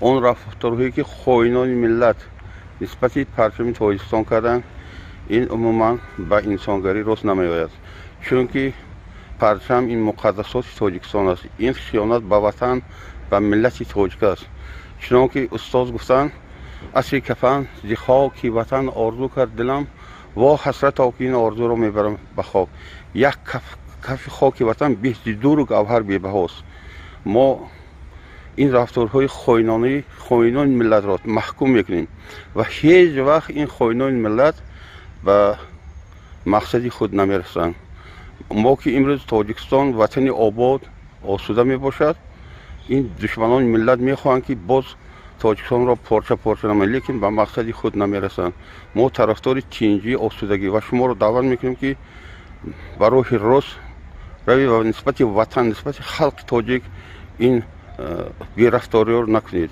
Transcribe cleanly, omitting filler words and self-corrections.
Он рафторҳое, ки хоинони миллат нисбати парчами Тоҷикистон карданд, ин умуман ба инсонгарӣ рост намеояд, чунки парчам ин муқаддасоти Тоҷикистон аст. Ин хиёнат ба ватан, ба миллати тоҷик аст. Чунон ки устоз гуфтанд: «Асри кафан зи хоки ватан орзу кард дилам, во ҳасрато, ки ин орзуро мебарам ба хок». Як кафи хоки ватан беҳ зи дуру гавҳар бебаҳост. Мо ин рафторҳои хоинонаи хоинони миллатро маҳкум мекунем ва ҳеҷ вақт ин хоинони миллат ба мақсади худ намерасанд. Мо ки имрӯз Тоҷикистон ватани обод, осуда мебошад, ин душманони миллат мехоҳанд, ки боз Тоҷикистонро порча порча намоянд, лекин ба мақсади худ намерасанд. Мо тарафдори тинҷӣ, осудагӣ ва шуморо даъват мекунем, ки ба роҳи рост равед ва нисбати ватан, нисбати халқи тоҷик ин берафториёро накунед.